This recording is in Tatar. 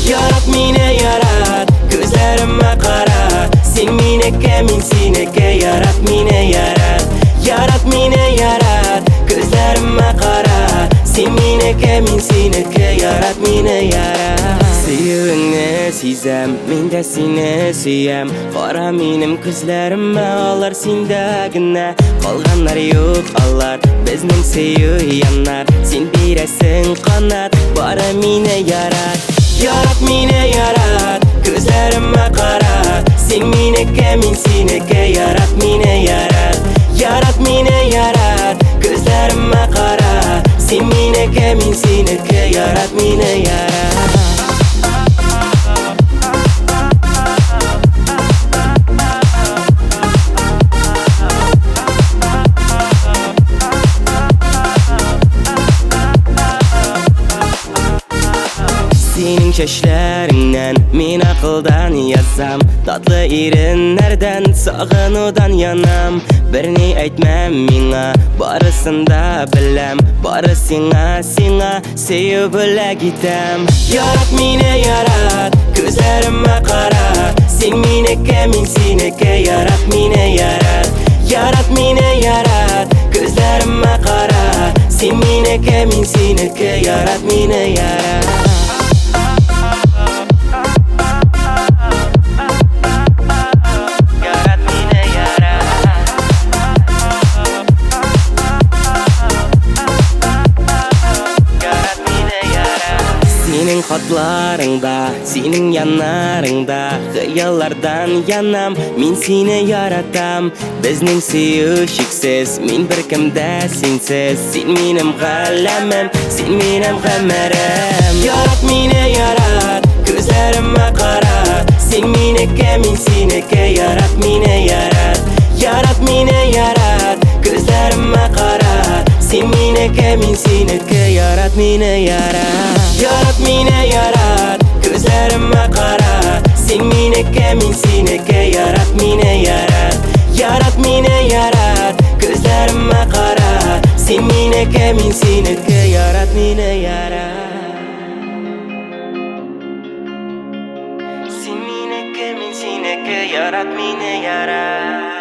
Ярат мине, ярат, күзләремә кара. Син минеке, мин синеке, ярат мине, ярат. Ярат мине, ярат, күзләремә кара. Син минеке, мин синеке, ярат мине, ярат. Сөюеңне сизәм, мин дә сине сөям. Кара минем күзләремә, алар синдә генә. Калганнар юк алар, безнең сөю янар. Син бирәсең канат, бары мине ярат. Ярат мине, ярат, күзләремә кара. Син минеке, мин синеке, ярат мине, ярат. Ярат мине, ярат, күзләремә кара. Син минеке, мин синеке, ярат мине, ярат. Синең чәчләреңнән мин акылдан язам, татлы иреннәрдән сагынудан янам. Берни әйтмәм миңа, барысын да беләм, бары сиңа, сиңа сөю бүләк итәм. Ярат мине, ярат, күзләремә кара. Син минеке, мин синеке, ярат мине, ярат. Ярат мине, ярат, күзләремә кара. Син минеке, мин синеке, ярат мине, ярат. Ярат мине, ярат. Ярат мине, ярат. Синең хатларыңда, синең яннарыңда хыяллардан янам, мин сине яратам. Безнең сөю чиксез, мин беркемдә синсез. Син минем галәмем, син минем гомерем. Ярат мине, ярат, күзләремә кара. Син минеке, мин синеке, ярат мине, ярат. Ярат мине, ярат, күзләремә кара. Син минеке, мин синеке, ярат мине, ярат. Ярат мине, ярат, күзләремә кара. Син минеке, мин синеке, ярат мине, ярат. Ярат мине, ярат, күзләремә кара. Син минеке, мин синеке, ярат мине, ярат. Син минеке, мин синеке, ярат мине, ярат.